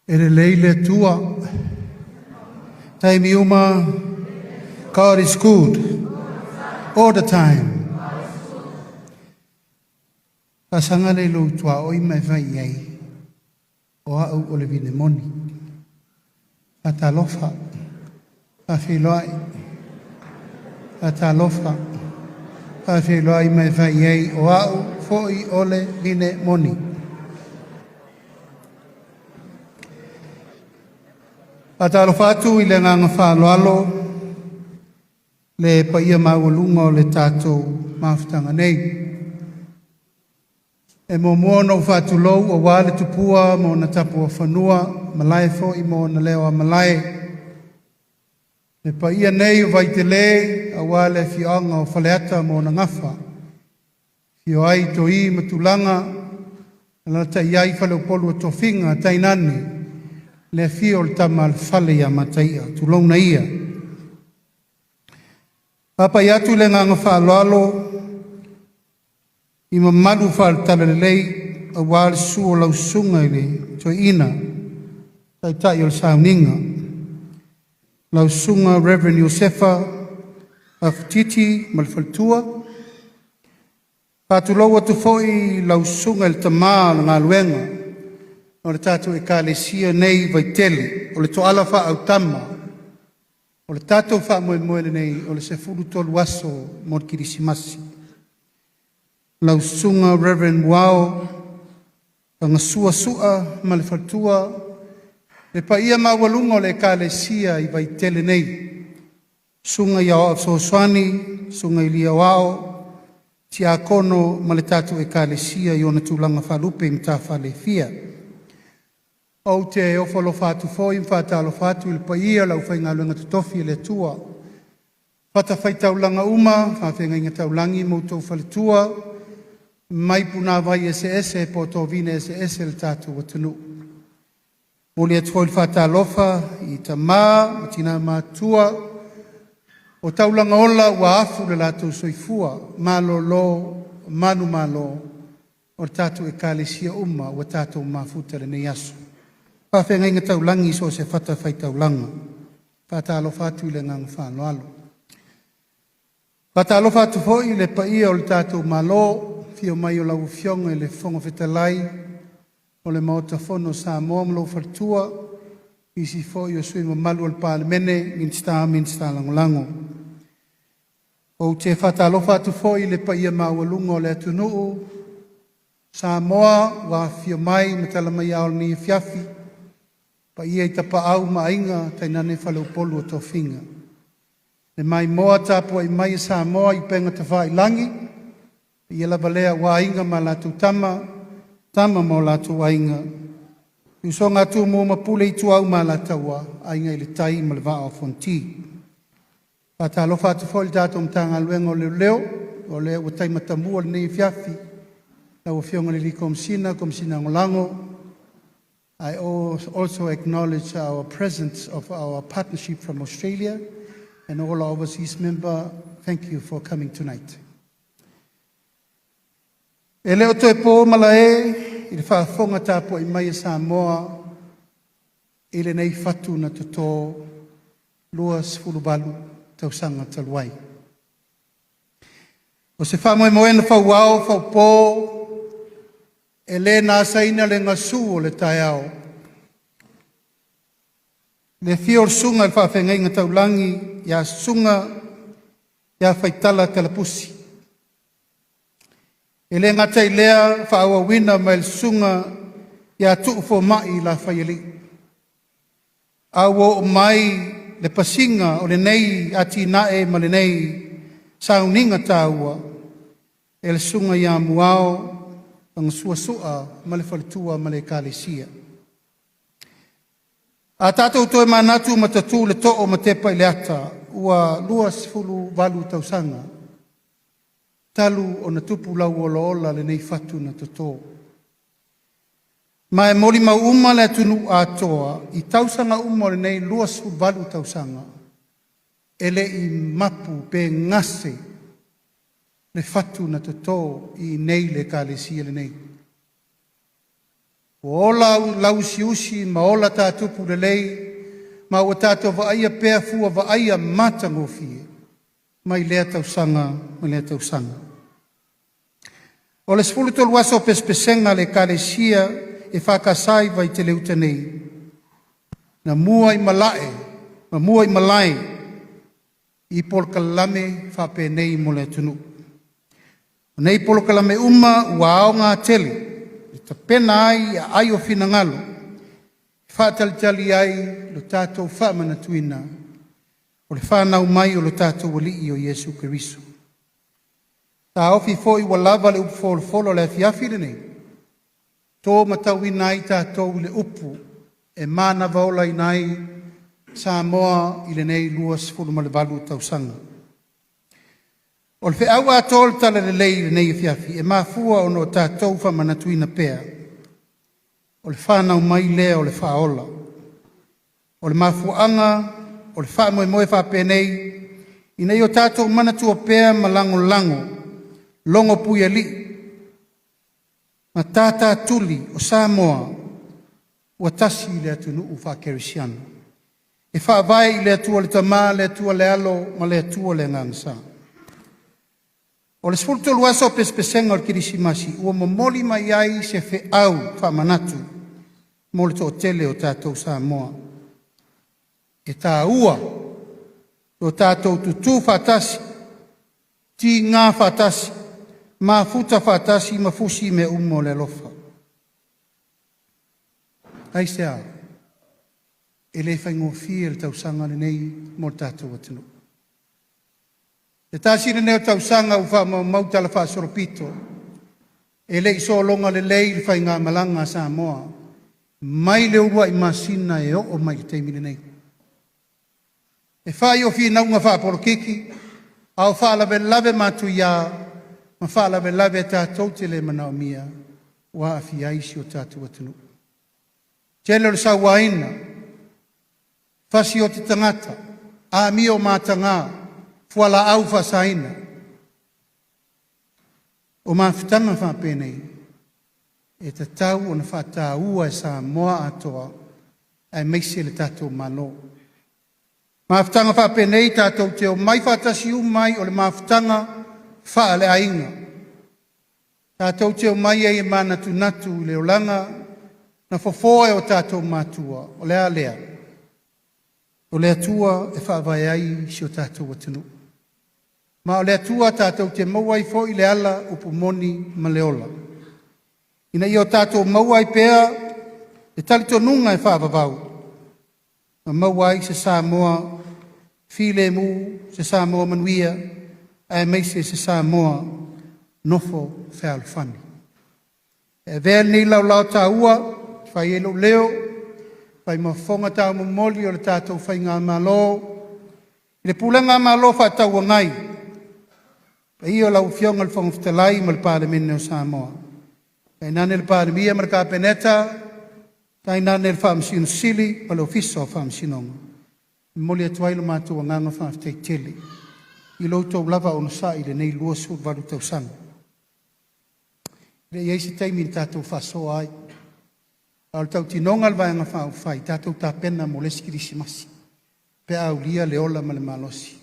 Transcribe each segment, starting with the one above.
E lelei le Atua. Taimi uma. God is good. All the time. Faasaga lea i lou tuaoi ma e fai i ai, o au o le vine moni. Faatalofa, faafeiloai, faatalofa, faafeiloai ma e fai i ai, o au foi o le vine moni. Faatalofa atu i le agaga faaaloalo le paia maualuga o le tatou mafutaga nei. E muamua ona ou faatulou aua le tupua ma ona tapuafanua, malae foi ma ona leo a malae. Le paia nei o Vaitele aua le afioaga o Faleata ma ona gafa, afio ai Toi ma Tulaga, alaalatai ai Faleupolu o Tofiga, tainane le afio o le Tama a le Fale ia Mataia, tulouna ia. Faapai atu le agaga faaaloalo i mamalu faale-Talalelei aua le susu o lau susuga i le Toeaina, Taitai o le Sauniga, lau susuga Reverend Iosefa Afatiti ma le faletua. Faatulou atu foi i lau susuga i le Tama o le Galuega o le tatou Ekalesia nei i Vaitele, o le toala faaautama o le tatou faamoemoe lenei o le 13 aso mo le Kerisimasi. Lau susuga Reverend Muao Fagasua Sua ma le faletua, le paia maualuga o le Ekalesia i Vaitele nei, susuga i Aoao Fesoasoani, susuga i alii Aoao, Tiakono ma le tatou Ekalesia i ona tulaga faalupe i matafale e fia. Ou te ofo alofa atu foi ma faatalofa atu i le paia o le aufaigaluega totofi a le Atua, fatafaitaulaga uma, faafeagaiga taulagi ma outou faletua, mai punavai eseese po o tovine eseese o le tatou atunuu. Momoli atu foi le faatalofa i tama ma tina matutua o taulaga ola ua afu le latou soifua malolo manumalo o le tatou Ekalesia uma ua tatou mafuta i lenei aso. Faafeagaiga taulagi i so o se fatafaitaulaga. Faatalofa atu i le agaga faaaloalo. Faatalofa atu foi i le paia o le tatou Malo, afio mai o lau Afioga i le Fofoga Fetalai o le Maota Fono o Samoa ma lou faletua, nisi foi o sui usufono mamalu o le Palemene, Minisita, Minisita Lagolago. Ou te faatalofa atu foi i le paia maualuga o le atunuu Samoa ua afifio mai ma tala mai ao i lenei afiafi, paia i Tapaau ma Aiga, tainane Faleupolu o Tofiga. Le maimoa tapuai mai a Samoa i upega tafailagi, paia lava lea aua Aiga ma latou Tama, Tama ma o latou Aiga, le usoga a Tumua ma Pule, Ituau ma Alataua, Aiga i le Tai ma le Vaa o Fonoti. Faatalofa atu foi i le tatou Matagaluega o Leoleo, o lea ua tai matamua lenei afiafi, lau Afioga i le Komesina, Komesina Lagolago. I also acknowledge our presence of our partnership from Australia and all our overseas member. Thank you for coming tonight. E le o toe po malae i le faafofoga tapuai mai a Samoa i lenei fatu na toto 28 tausaga talu ai. O se faamoemoe na fauao faupo e le na asaina le gasu o le taeao. Le afio o le susuga i le faafeagaiga taulagi ia Susuga ia Faitala Talapusi. E le gata i lea faaauauina mai le susuga ia Tuu Fomai Lafaialii. A ua oo mai le pasiga o lenei atinae ma lenei sauniga taua e le susuga ia Muao Fagasuasua ma le faletua ma le ekalesia. A tatou toe manatu ma tatu le too ma tepa i le ata, ua 28 tausaga talu ona tupu lau olaola lenei fatu na toto. Ma e molimau uma le atunuu atoa i tausaga uma o lenei 28 tausaga, e le i mapu pe gase le fatu na toto i inei i le Ekalesia lenei. Ua ola lauusiusi ma ola tatupu lelei, ma ua tatou vaaia pea fua vaaia matagofie mai lea tausaga ma lea tausaga. O le 13 aso o pesepesega a le Ekalesia EFKS i Vaitele Uta nei, na muaimalae ma muaimalae i polokalame faapenei mo le atunuu. O nei polokalame uma ua aoga tele e tapena ai i aai o finagalo, e faatalitali ai lo tatou faamanatuina o le fanau mai o lo tatou Alii o Iesu Keriso. Taofi foi ua lava le upu folafola o le afiafi lenei, to matauina ai tatou i le upu e manava olaina ai Samoa i lenei 28 tausaga. O le feau atoa o le Talalelei i lenei afiafi, e mafua ona o tatou faamanatuina pea o le fanau mai lea o le Faaola. O le mafuaaga o le faamoemoe faapenei, ina ia o tatou manatua pea ma lagolago logo puialii ma tātātuli o Samoa ua tasi le atunuu faakerisiano e faavae i le Atua le Tama, le Atua le Alo ma le Atua le Agaga Sa. O le 13 aso o pesepesega o le Kerisimasi ua momoli mai ai se feau faamanatu mo le toatele o tatou Samoa. E taua lo tatou tutu faatasi, tiga faatasi, mafuta faatasi ma fusi mea uma o le alofa. Aisea? E le faigofie le tausaga lenei mo le tatou atunuu. E tasi lenei o tausaga ua faamaumau talafaasolopito, e le i sologa lelei le faigamalaga a Samoa mai le uluai masina e oo mai i le taimi lenei. E fai o finauga faapolokiki a o faalavelave matuia ma faalavelave tatou te le manaomia ua aafia ai si o tatou atunuu. Tele o le sauaina, fasioti tagata, amio mataga, fualaau faasaina. O mafutaga faapenei e tatau ona faataua e Samoa atoa aemaise le tatou Malo. Mafutaga faapenei tatou te omai faatasi uma ai, o le mafutaga faaleaiga. Tatou te omai ai e manatunatu i le olaga na fofoa e o tatou matua. O le a lea? O le Atua e faavae ai si o tatou atunuu. Ma o le Atua tatou te maua ai foi le ala, upu moni ma le ola. Ina ia o tatou maua ai pea le talitonuga e faavavau, ma maua ai se Samoa filemu, se Samoa manuia, aemaise se Samoa nofo fealofani. E avea lenei laolao taua e fai ai lou leo, fai ma fofoga taumomoli o le tatou Faigamalo i le Pulega Malo Faatauagai, paia o lau Afioga i le Fofoga Fetalai ma le Palemene o Samoa, tainane le Palemia ma le Kapeneta, tainane le Faamasino Sili ma le Ofisa o Faamasinoga. E momoli atu ai lo matou agaga faafetai tele i lo outou lava onosai i lenei 28 tausaga. E le i i ai se taimi na tatou faasoa ai, a o le tautinoga o le Vaega Faaupufai, tatou tapena mo le isi Kerisimasi pe a aulia le ola ma le malosi.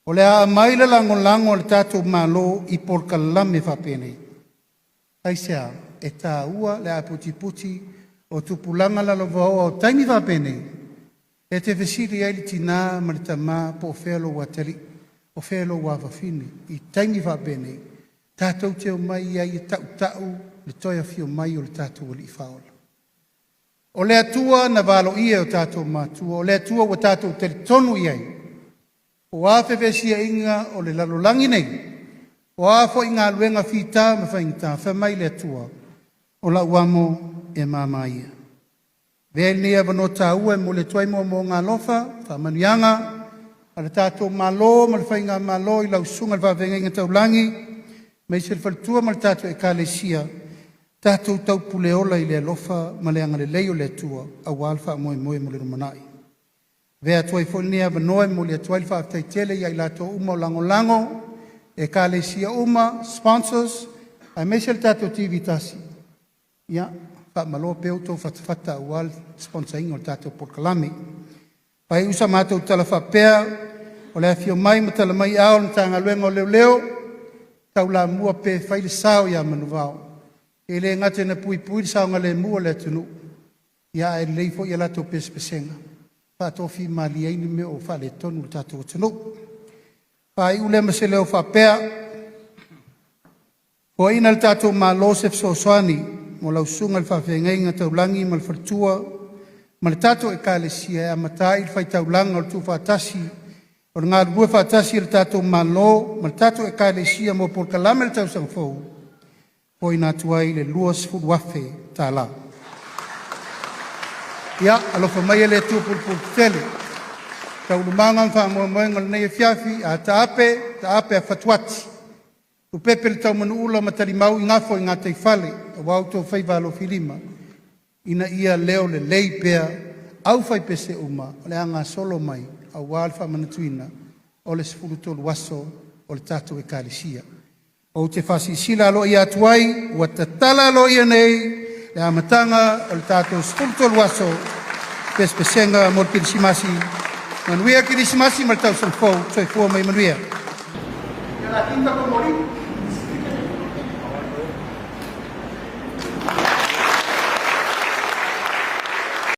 O le a aumai le lagolago a le tatou Malo i polokalame faapenei. Aisea? E taua le aputiputi o tupulaga lalovaoa o taimi faapenei, e te fesili ai le tina ma le tama po o fea lou atalii, o fea lou afafine i taimi faapenei, tatou te omai ai e tautau le toe afio mai o le tatou Alii Faaola. O le Atua na valoia e o tatou matua, o le Atua ua tatou talitonu i ai, o a fevesiaiga o le lalolagi nei, o a foi galuega fita ma faigata, fai mai le Atua, o lau amo e mama ia. Avea ai lenei avanoa taua e momoli atu ai moomooga alofa, faamanuiaga a le tatou Malo ma le Faigamalo i lau susuga i le Faafeagaiga Taulagi, aemaise le faletua ma le tatou Ekalesia, tatou taupuleola i le alofa ma le agalelei o le Atua aua le faamoemoe mo le lumanai. Avea atu ai foi lenei avanoa e momoli atu ai le faafetai tele ia i latou uma o lagolago, ekalesia uma, sponsors, aemaise le tatou TV tasi. Ia, Faamalo pea outou fatafata aua le sponsor ina o le tatou polokalame. Faaiu sa matou tala faapea, o le afio mai ma tala mai ao o le Matagaluega o Leoleo, taulamua pea e fai le sao ia Manuvao. E le gata ina puipui le saogalemu o le atunuu, ia ae lelei foi a latou pesepesega, faatofimalie ai ni mea o faaletonu o le tatou atunuu. Faaiu lea ma se leo faapea, foaiina e le tatou Malo se fesoasoani mo lau Susuga i le Faafeagaiga Taulagi ma le Faletua ma le tatou Ekalesia e amata ai le faitaulaga o le tuufaatasi o le galulue faatasi o le tatou Malo ma le tatou Ekalesia mo polokalame o le tausaga fou, foaiina atu ai le $20,000. Ia, alofa maia le Atua pulepuletetele i taualumaga ma faamoemoega o lenei afiafi, a taape, taape a fatuati, tupepe le taumanuula ma talimau i gafo i gataifale aua outou faiva alofilima ina ia leo lelei pea aufaipese uma o le a gasolo mai aua le faamanatuina o le 13 aso o le tatou Ekalesia. Ou te faasilasila aloaia atu ai, ua tatala aloaia nei le amataga o le tatou 13 aso pesepesega mo le Kerisimasi. Manuia Kerisimasi ma le Tausaga Fou. Soifua ma ia manuia.